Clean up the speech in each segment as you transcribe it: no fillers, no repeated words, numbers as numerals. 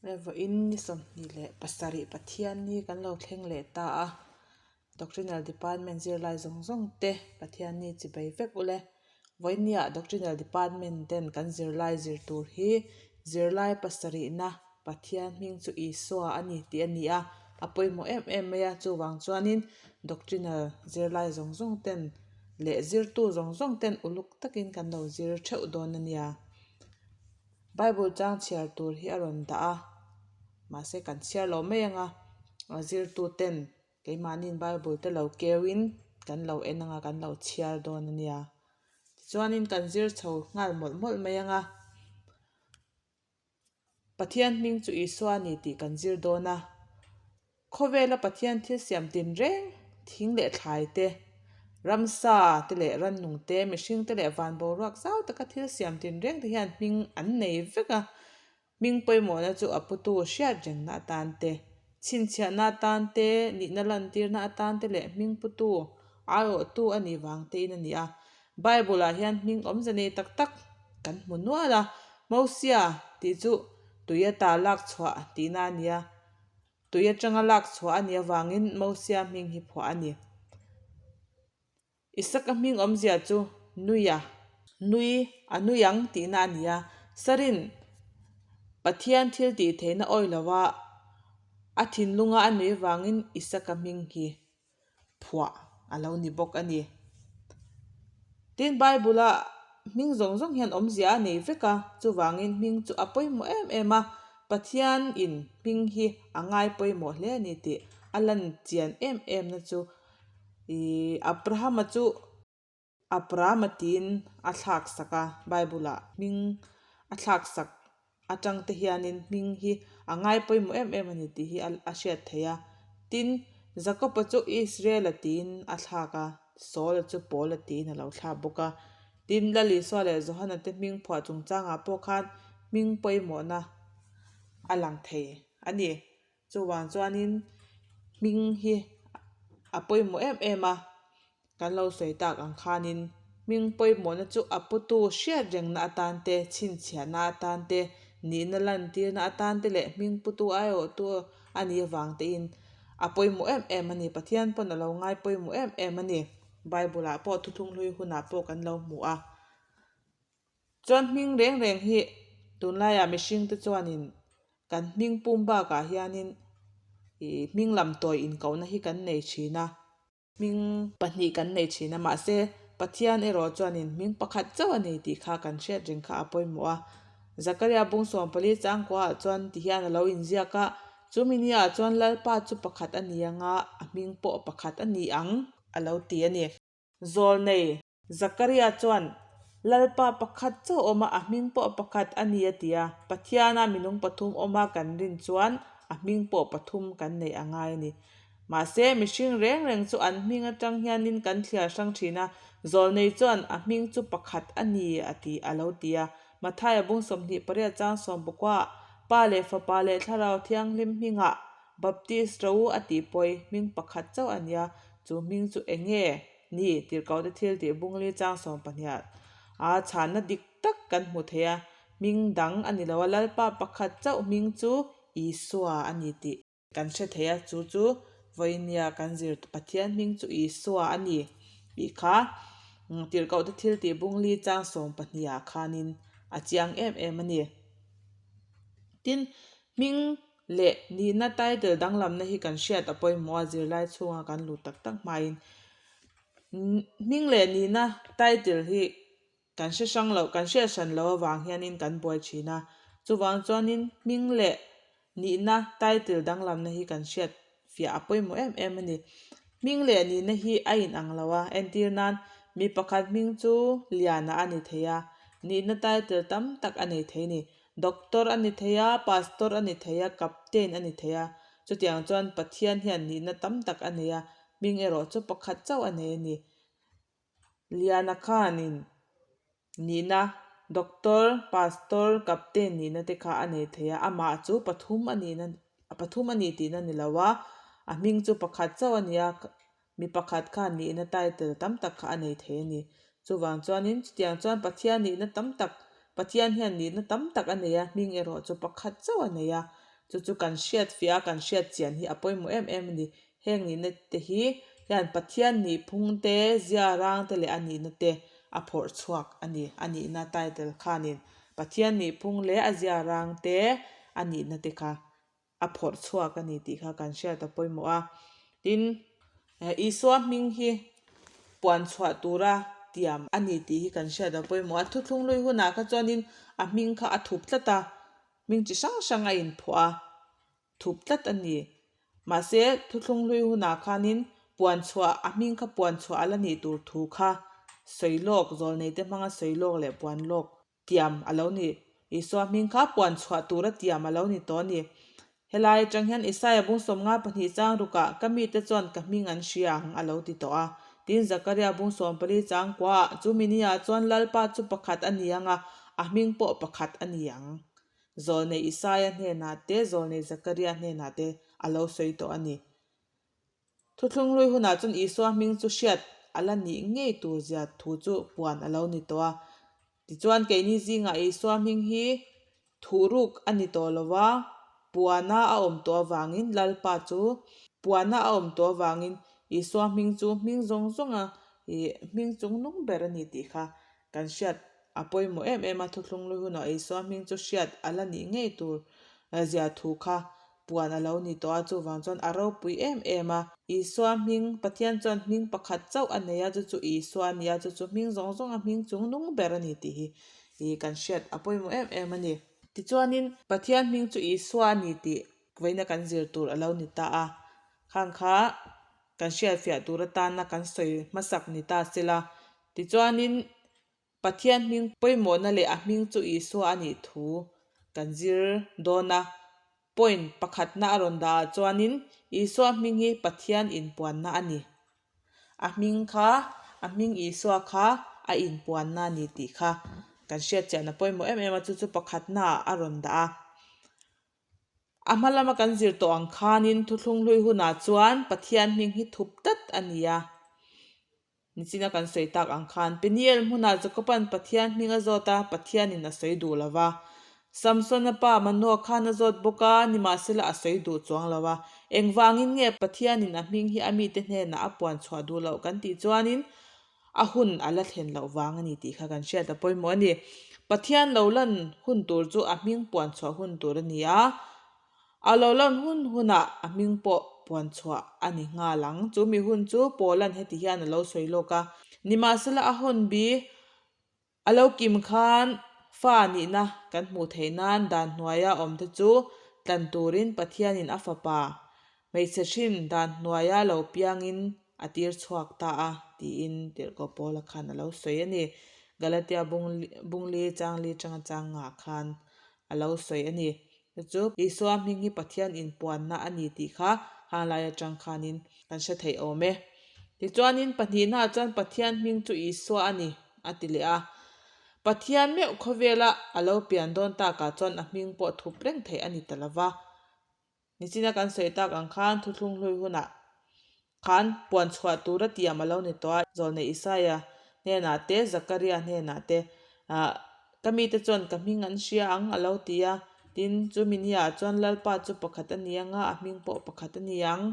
Vawiin ni 27 Pathianni kan lo thleng leh ta a, Doctrinal Department zirlai zawng zawng te Pathianni chi bei vek ule. Vawiinniah Doctrinal Department ten kan zirlai zir tur hi zirlai pasarihna Pathian hming chu Isua a ni tih a ni a, a pawimawh em em mai a, chuvang chuanin Doctrinal zirlai zawng zawng ten leh zirtu zawng zawng ten uluk takin kan lo zir theuh dawn a nia. Bible chang chhiar tur hi a rawn dah a, mahse kan chhiar lo mai ang a, a zirtu ten keimahniin Bible te lo keuin kan lo en ang a, kan lo chhiar dawn a nia. Tichuanin kan zir chho nghal mawlh mawlh mai ang a, Pathian hming chu Isua a ni tih kan zir dawn a. Khawvela Pathian thil siam tinreng, thing leh thlai te, ramsa te leh rannung te, mihring te leh van boruak zau taka thil siam tinreng te hian hming an nei vek a. Hming pawimawhna chu a putu hriat rengna atan te, chhinchhiahna atan te, nihna lantirna atan te leh hming putu aiawhtu a nih vang tein a ni a. Bible-ah hian hming awmze nei tak tak kan hmu nual a, Mosia tih chu tui ata lak chhuah tihna a ni a. Tui atanga lak chhuah a nih avangin Mosia hming hi phuah a ni. Isaka hming awmzia chu Nuia, nui, a nui ang tihna a ni a. Sarin Pathian thil tih theihna awi lova a thinlunga a nui avangin Isaka hming hi phuah a lo ni bawk a ni. Tin, Bible-a hming zawng zawng hian awmzia a nei vek a, chuvangin hming chu a pawimawh em em a, Pathianin hming hi a ngai pawimawh hle a ni tih a lan chian em em na chu ih Abrahama chu Abrahama tiin a thlak sak a, Bible-ah hming a thlak sak atang te hianin hming hi a ngai pawimawh em em a ni tih hi a hriat theih a. Tin, Jakob-a chu Israel-a tiin a thlak a, Saul-a chu Paul-a tiin a lo thlak bawk a. Tin, Lalisua leh Johana te hming phuah chungchangah pawh khan hming pawimawhna a lang thei a ni. Chuvang chuanin hming hi a pawimawh em em a, kan lo sawi tak ang khanin hming pawimawhna chu a putu hriat rengna atan te, chhinchhiahna atan te, nihna lantirna atan te leh hming putu aiawhtu a nih avang tein a pawimawh em em a ni. Pathian pawn a lo ngai pawimawh em em a ni. Bible ah pawh thuthlung hlui hunah pawh kan lo hmu a. Chuan hming reng reng hi tunlaiah mihringte chuanin kan hming pum bakah hianin ih hming lam tawi inkohna hi kan nei thin a, hming pahnih kan nei thin a, mahse Pathian erawh chuanin hming pakhat chauh a nei tih kha kan hriat reng kha a pawimawh a. Zakaria bung 14 changkuaah chuan tihian a lo inziak a, Chumi niah chuan Lalpa chu pakhat a ni ang a, a hming pawh pakhat a ni ang a lo ti a ni. Zawlnei Zakaria chuan, Lalpa pakhat chauh awm a, a hming pawh pakhat a ni a ti a. Pathiana minung pathum awma kan rin chuan a hming pawh pathum kan neih a ngai a ni. Mahse, mihring reng reng chu an hming atang hianin kan thliar hrang thin a, Zawlnei chuan a hming chu pakhat a ni a ti a lo ti a. Mathaia bung 28 chang sawmpakua, Pa leh Fapa leh Thlarau Thianghlim hmingah Baptist ro a tih pawi hming pakhat chauh a nia, chu hming chu eng nge ni tirhkohte thil tih bungli chang 12 a chhanna dik tak kan hmu thei a, hming dang a ni lo a, Lalpa pakhat chauh hming chu Isua a ni tih kan hre thei a, chu chu vawinia kan zir Pathian hming chu Isua a ni tih kha tirhkohte thil tih bungli chang 12 ah khanin a chiang em em a ni. Tin, hming Leh nihna title danglamna hi kan hriat a pawimawh a, zirlai chhunga kan lut tak tak hmain hming leh nihna title hi kan hre hrang loh, kan hriat hran loh avang hianin kan buai thin a. Chuvang chuanin hming leh nihna title danglamna hi kan hriat fiah a pawimawh em em a ni. Hming leh nihna hi a inang lo a, entir nan mi pakhat hming chu Liana a ni thei a, nihna title tam tak a nei thei a ni. Doctor a ni thei a, Pastor a ni thei a, Captain a ni thei a. Chutiang chuan Pathian hian nihna tam tak a nei a, hming erawh chu pakhat chauh a nei a ni. Liana khanin nihna Doctor, Pastor, Captain nihna te kha a nei thei a, amah chu pathum a nihna pathum a ni tihna ni lo a, a hming chu pakhat chauh a ni a, Mi pakhat khan nihna title tam tak kha a nei thei a ni. Chuvang chuanin chutiang chuan Pathian nihna tam tak, Pathian hian nihna tam tak a nei a, hming erawh chu pakhat chauh a nei a. Chu chu kan hriat fiah a, kan hriat chian hi a pawimawh em em a ni. Heng nihna te hi hian Pathian nihphung te, ziarang te leh a nihna te a phawrh chhuak a ni. A nihna title khanin Pathian nihphung leh a ziarang te, a nihna te kha a phawrh chhuak a ni tih kha kan hriat a pawimawh a. Tin, Isua hming hi puan chhuah tura tiam a ni tih hi kan hriat a pawimawh a. Thuthlung hlui hunah kha chuanin a hming kha a thup tlat a, hming chi hrang hrang a inphuah a, thup tlat a ni. Mahse, thuthlung hlui hunah khanin puan chhuah, a hming kha puan chhuah a la nih tur thu kha sawi lawk, zawlneite hmanga sawi lawk leh puan lawk tiam a lo ni. Isua hming kha puan chhuah tura tiam a lo ni tawh a ni. Helai atang hian Isaia bung 52 chang rukah ka mite chuan ka hming an hria ang a lo ti tawh a. Tin, Zakaria bung 14 chang kuaah chu mi niah chuan Lalpa chu pakhat a ni ang a, a hming pawh pakhat a ni ang. Zawlnei Isaia hnenah te, zawlnei Zakaria hnenah te a lo sawi tawh a ni. Thuthlung hlui hunah chuan Isua hming chu hriat a la nih ngei tur zia thu chu puan a lo ni tawh a. Tichuan keini zingah Isua hming hi thuhruk a ni tawh lo va, puana a awm tawh avangin Lalpa chu puana a awm tawh avangin Isua hming chu hming zawng zawnga ih hming chung nung ber a ni tih kha kan hriat a pawimawh em em a. Thuthlung hlui hunah Isua hming chu hriat a la nih ngei tur zia thu kha puan a lo ni tawh a, chuvang chuan a ropui em em a. Isua hming, Pathian chuan hming pakhat chauh a nei a, chu chu Isua a ni a, chu chu hming zawng zawng a hming chung nung ber a ni tih hi ih kan hriat a pawimawh em em a ni. Tichuanin Pathian hming chu Isua a ni tih vawiina kan zir tur a lo ni ta a, khang kha kan hriatfiah tur atana kan sawi hmasak ni ta sela. Tichuanin Pathian hming pawimawhna leh a hming chu Isua a nih thu kan zir dawn a. Point pakhatna a rawn dah ah chuanin Isua hming hi Pathian inpuanna a ni. A hming kha, a hming Isua kha a inpuanna a ni tih kha kan hriat chian a pawimawh em em a, chu chu pakhatna ah a rawn dah a. A hma lama kan zir tawh ang khanin thuthlung hlui hunah chuan Pathian hming hi thup tlat a ni a. Nichina kan sawi tak ang khan Peniel hmunah Jakoban Pathian hming a zawt a, Pathianin a sawi duh lo va. Samsona pa Manoa khan a zawt bawk a, nimahsela a sawi duh chuang lo a. Engvangin nge Pathianin a hming hi a mite hnenah a puan chhuah duh loh kan tih chuanin a hun a la thlen loh vang a ni tih kha kan hriat a pawimawh a ni. Pathian lo lan hun tur chu a hming puan chhuah hun tur a ni a. A lo lan hun hunah a hming pawh puan chhuah a ni nghal ang. Chu mi hun chu Paula'n heti hian a lo sawi lawk a, Nimahsela a hun bi a lo kim khan fa nihna kan hmuh theih nan dan hnuaia awmte chu tlan turin Pathianin a fapa hmeichhe hrin dan hnuaia lo piangin a tir chhuak ta a, tiin Tirhkoh Paula khan a lo sawi a ni. Galatia bungli changli tanga changah khan a lo sawi a ni. Chu chu Isua hming hi Pathian inpuanna a ni tih kha hanglai atang khanin kan hre theih awm e. Tichuanin pahnihnaah chuan Pathian hming chu Isua a ni a ti leh a. Pathian meuh khawvela a lo pian dawn takah chuan a hming pawh thup reng theih a ni ta lo va. Nichina kan sawi tak ang khan thuthlung hlui hunah Khan puan chhuah tura tiam a lo ni tawh a, Zawlnei Isaia hnenah te, Zakaria hnenah te, ah, ka mite chuan ka hming an hria ang a lo ti a. Tin, chu mi niah chuan Lalpa chu pakhat a ni ang a, a hming pawh pakhat a ni ang,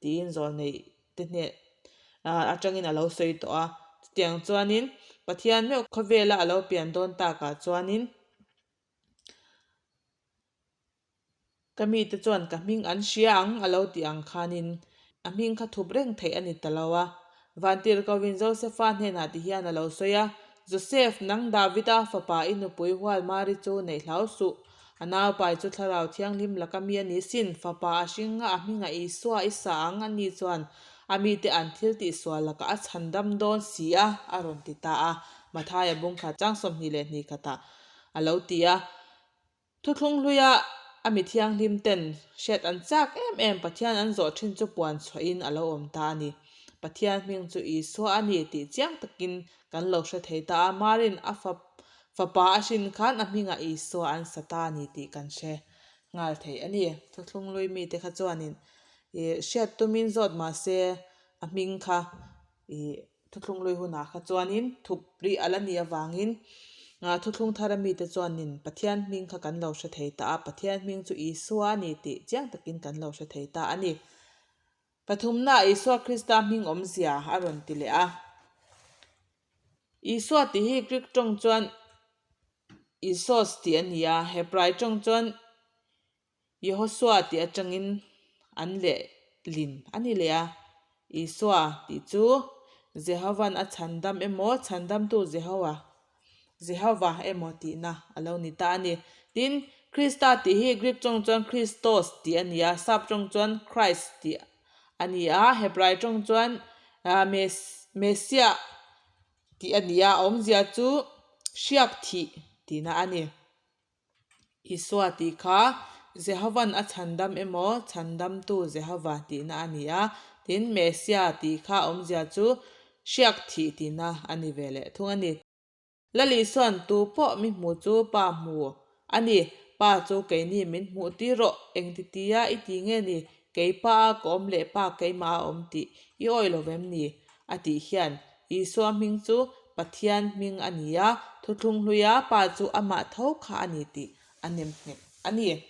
tiin Zawlnei te hnen ah atangin a lo sawi tawh a. Chutiang chuanin Pathian meuh khawvela a lo pian dawn takah chuanin, Ka mite chuan ka hming an hria ang a lo tih ang khanin a hming kha thup reng theih a ni ta lo a. Vantirhkohin Josefa hnenah ti hian a lo sawi a, Josef, nang Davida fapa i nupui hual Mari chu neih hlau suh. A naupai chu Thlarau Thianghlim laka mi a ni sin, fapa a hring a, a hmingah Isua i sa ang a ni chuan a mite an thil tihsual lakah a chhandam dawn si a, a rawn ti ta a. Mathaia bungkhat chang 22 khatah a lo ti a. Thuthlung hluia a mi thianghlim ten hriat an chak em em Pathian an zawh thin chu puan chhuahin a lo awm ta a ni. Pathian hming chu Isua a ni tih chiang takin kan lo hre thei ta a, Marin a fapa a hrin khan a hmingah Isua an sa ta a ni tih kan hre nghal thei a ni. Thuthlung hlui mite kha chuanin hriat tumin zawt mahse a hming kha ih Thuthlung lui hunah kha chuanin thup rih a la nih avangin Thuthlung thara mite chuanin Pathian hming kha kan lo hre thei ta a, Pathian hming chu Isua a ni tih chiang takin kan lo hre thei ta a ni. Pathumna Isua Krista hming awmzia a rawn ti leh a. Isua tih hi Greek tawng chuan Isos tih a ni a, Hebrai tawng chuan Yehosua tih atangin an lehlin a ni leh a. Isua tih chu Jehovan a chhandam emaw, chhandamtu Jehoa, Jehova emaw tihna a lo ni ta a ni. Tin, Krista tih hi Greek tawng chuan Christos tih a ni a, Sap tawng chuan Christ tih a ni a, Hebrai tawng chuan Messiah tih a ni a, a awmzia chu hriak thih tihna a ni. Isua tih kha Jehovan a chhandam emaw chhandamtu Jehova tihna a ni a, tin Messiah tih kha awmzia chu hriak thih tihna a ni ve leh thung a ni. Lal Isua'n tu pawh mi hmu chu Pa hmu a ni, Pa chu keini min hmuh tir rawh, engti tia i ti nge ni, kei Pa a ka awm leh Pa keimah a awm tih i awih lo vem ni? a tih hian Isua hming chu Pathian hming a ni a, thuthlung hluia Pa chu amah tho kha a ni tih a nem nghet a ni.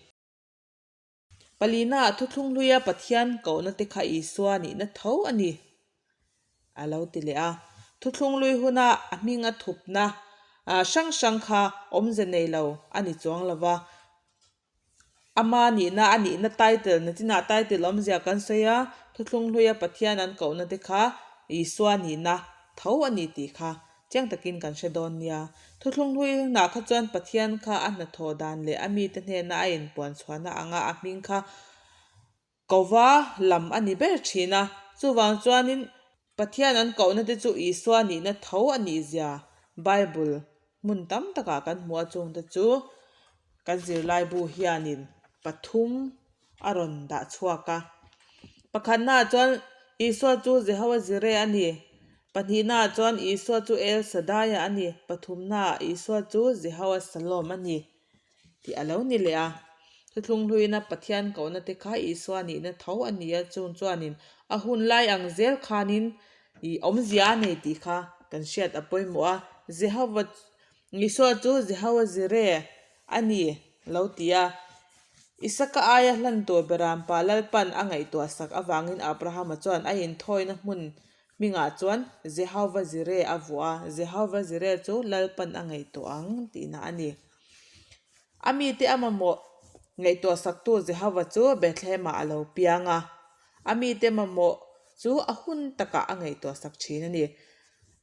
Palina thuthlung hluia Pathian kohna te kha Isua nihna tho a ni a lo ti leh a. Thuthlung hlui huna a hming a thupna hrang hrang kha awmze nei lo a ni chuang lo va. Ama nihna a nihna title nachinah title awmzia kan sawi a, thuthlung hluia Pathian an kohna te kha Isua nihna tho a ni tih kha chiang takin kan hre dawn nia. Thuthlung hlui hunah kha chuan Pathian kha a hnathawh dan leh a mite hnena a inpuan chhuahna anga a hming kha Kova lam a ni ber thin a, chuvang chuanin Pathian an kohna te chu Isua nihna tho a nih zia Bible hmun tam takah kan hmu a, chungte chu kan zirlaibu hianin pathum a rawn dah chhuak a. Pakhatnaah chuan Isua chu Jehovah Jireh a ni, pahnihnaah chuan Isua chu El Shaddai-a a ni, pathumnaah Isua chu Jehovah Shalom a ni. tih a lo ni leh a. Thuthlung hluina Pathian kohna te kha Isua nihna tho a ni a, chung chuanin a hun lai ang zel khanin ih awmzia a nei tih kha kan hriat a pawimawh a. Jehova Isua chu Jehova Jireh a ni lo ti a. Isaka aia hlan tur berampa Lalpan a ngaihtuah sak avangin Abrahama chuan a inthawina hmun hmingah chuan Jehova Jireh a vuah a, Jehova Jireh chu Lalpan a ngaihtuah ang tihna a ni. A mite a mamawh ngaihtuah saktu Jehova chu Bethlehem-ah a lo piang a, a mite mamawh chu a hun takah a ngaihtuah sak thin a ni.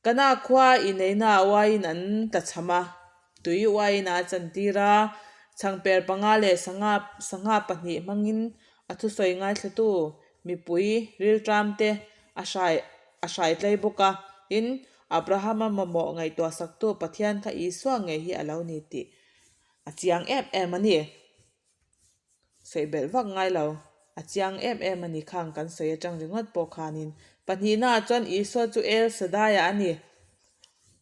Kana khua inneihna uaiin an tlachham a, tui uaiin a chantir a, chhangper panga leh sangha sangha pahnih hmangin a thusawi ngaithlatu mipui rilṭamte a hrai a hrai tlai bawk a, tin, Abrahama mamawh ngaihtuah saktu Pathian kha Isua ngei hi a lo ni tih a chiang em em a ni. Sawi belh vak ngai lo, a chiang em em a ni khang kan sawi atang ringawt pawh khanin. Pahnihnaah chuan Isua chu El Shaddai-ah a ni.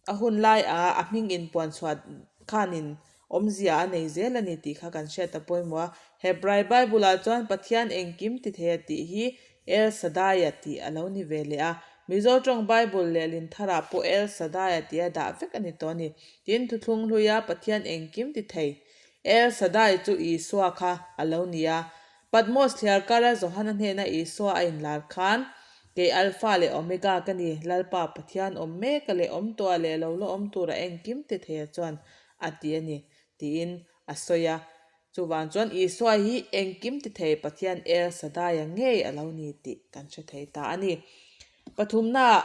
A hun laiah a hming inpuan chhuah khanin awmzia a nei zel a ni tih kha kan hriat a pawimawh a. Hebrai Bible-ah chuan Pathian engkim ti thei a tih hi El Shaddai-a tih a lo ni ve leh a. Mizo tawng Bible lehlin tharah pawh El Shaddai-a tih a dah vek a ni tawh a ni. Tin, thuthlung hluia Pathian engkim ti thei El Shaddai chu Isua kha a lo ni a. Patmos thliar kara Johana hnena Isua a inlar khan, Kei Alpha leh Omega ka ni, Lalpa Pathian awm meka leh awm tuah leh lo la awm tura engkim ti theia chuan a ti a ni, tiin a sawi a. Chuvang chuan Isua hi engkim ti thei Pathian El Shaddai-a ngei a lo ni tih kan hre thei ta a ni. Pathumnaah.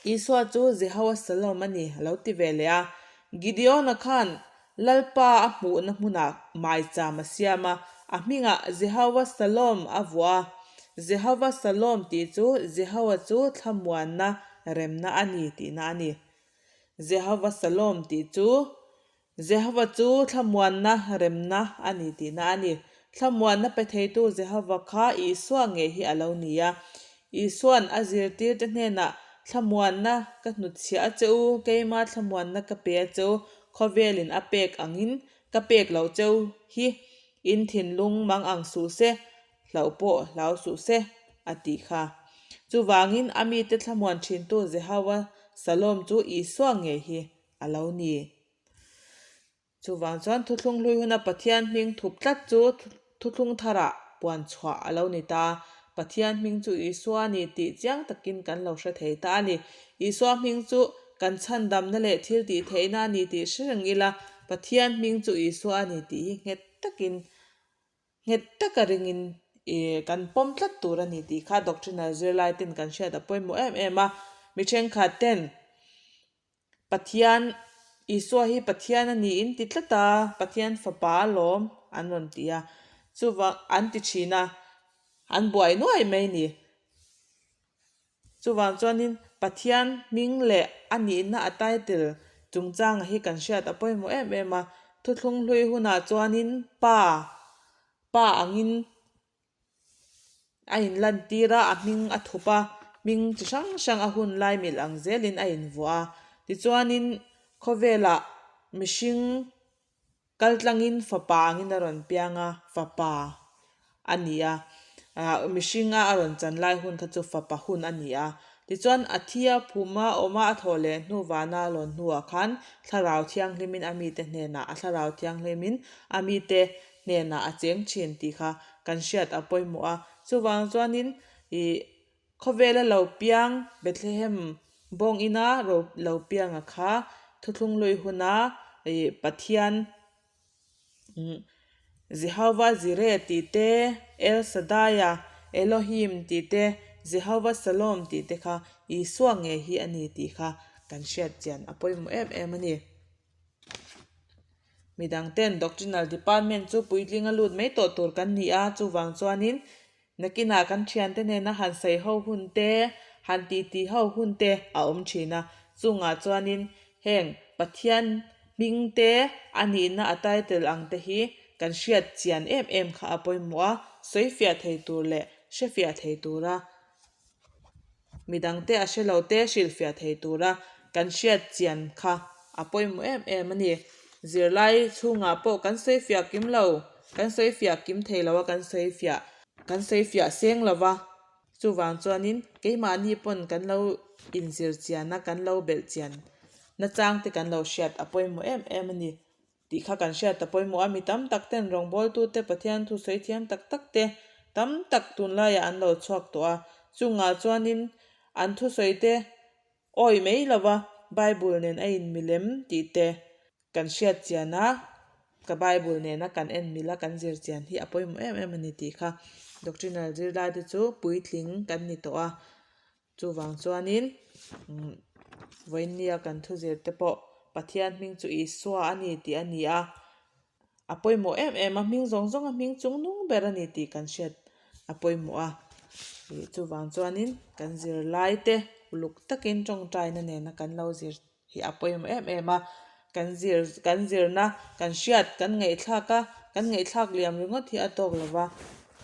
Isua chu Jehoa Shalom a ni, a lo ti ve leh a. Gideon-a khan Lalpa a hmuhna hmunah maicham a siam a, a hmingah Jehoa Shalom a vuah a. Jehoa Shalom tih chu Jehoa chu thlamuanna remna a ni tihna a ni. Jehoa Shalom tih chu Jehova chu thlamuanna remna a ni tihna a ni. Thlamuanna pe theitu Jehova kha Isua ngei hi a lo ni a. Isua'n a zirtirte hnenah, Thlamuanna ka hnutchhiah a che u, keima thlamuanna ka pe a che u, khawvelin a pek angin ka pek loh che u hi in thinlung mang ang suh se, hlauh pawh hlau suh se, a tih kha. Chuvangin a mite thlamuan thintu Jehova Salom chu Isua ngei hi a lo ni. Chuvang chuan thuthlung hlui huna Pathian hming thup tlat chu thuthlung tharah puan chhuah a lo ni ta. Pathian hming chu Isua a ni tih chiang takin kan lo hre thei ta a ni. Isua hming chu kan chhandamna leh thil tih theihna a ni tih hre reng ila, Pathian hming chu Isua a ni tih hi nghet takin nghet taka ringin ih kan pawm tlat tur a ni tih kha doctrinal zirlai ten kan hriat a pawimawh em em a. Mi thenkhat ten Pathian, Isua hi Pathian a ni in ti tlat a, Pathian fapa alawm an rawn ti a, chuvang an ti thin a, an buai nuai mai a ni. Chuvang chuanin Pathian hming leh a nihna a title chungchanga hi kan hriat a pawimawh em em a, thuthlung hlui hunah chuanin Pa, Pa angin a inlantir a, a hming a thup a, hming chi hrang hrang a hun lai milh ang zelin a invuah a. Tichuanin khawvelah mihring kal tlangin fapa angin a rawn piang a, fapa a ni a, ah mihringa a rawn chan lai hun kha chu fapa hun a ni a. Tichuan a thi a phum a awm a, a thawh leh hnu vana a lawn hnuah khan thlarau thianghlimin a mite hnenah a thlarau thianghlimin a mite hnenah a cheng thin tih kha kan hriat a pawimawh a. Chuvang chuanin ih khawvela lo piang Bethlehem bawng ina ro lo pianga kha thuthlung lui huna ih Pathian Jehovah Jireh tih te, El Shaddai-a, Elohim tih te, Jehovah Shalom tih te kha Isua ngei hi a ni tih kha kan hriat chian a pawimawh em em a ni. Midang ten Doctrinal Department chu puitling a lut mai tawh tur kan ni a, chuvang chuanin nakinah kan thiante nena han sawi ho hun te, han titi ho hun te a awm thin a, chungah chuanin heng Pathian hming te a nihna a title ang te hi kan hriat chian em em kha a pawimawh a, sawi fiah thei tur leh hre fiah thei tura Midangte a hre lo te hrilhfiah thei tura kan hriat chian kha a pawimawh em em a ni. Zirlai chhungah pawh kan sawifiah kim lo, kan sawifiah kim thei lo a, kan sawifiah kan sawifiah seng lo va. Chuvang chuanin keimahni pawn kan lo inzir chian a, kan lo belh chian nachang te kan lo hriat a pawimawh em em a ni. Tih kha kan hriat ta pawimawh a, mi tam tak ten rawngbawltute Pathian thu sawi thiam tak tak te tam tak tunlaiah an lo chhuak tawh a, chungah chuanin an thusawi te awi mai lova Bible nen a inmilem tih te kan hriat chian a, ka Bible nena kan en mil a kan zir chian hi a pawimawh em em a ni tih kha doctrinal zirlai te chu puitling kan ni tawh a. Chuvang chuanin vawinia kan thuzir te pawh Pathian hming chu Isua a ni tih a ni a, a pawimawh em em a, hming zawng zawng a hming chung nung ber a ni tih kan hriat a pawimawh a. Chuvang chuanin kan zirlai te uluk takin tawngtaina nena kan lo zir hi a pawimawh em em a, kan zir kan zirna kan hriat kan ngaihthlak a, kan ngaihthlak liam ringawt hi a tawk lo va,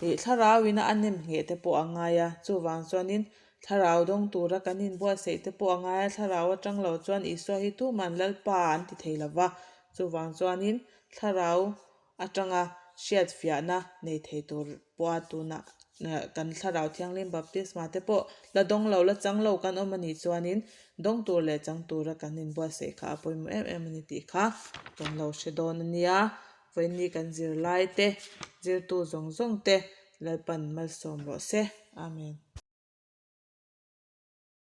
ih thlarau ina a nem ngheh te pawh a ngai a, chuvang chuanin thlarau dawng tura kan inbuatsaih te pawh a ngai a, thlarau atang lo chuan Isua hi tuman Lalpa an ti thei lo va, chuvang chuanin thlarau atanga hriatfiahna nei thei tur pawha tunah kan Thlarau Thianghlim Baptisma te pawh la dawng lo, la chang lo kan awm a nih chuanin dawng tur leh chang tura kan inbuatsaih kha a pawimawh em em a ni tih kha kan lo hre dawn a nia. Vawiini kan zirlai te, zirtu zawng zawng te Lalpan malsawm rawh se. Amen.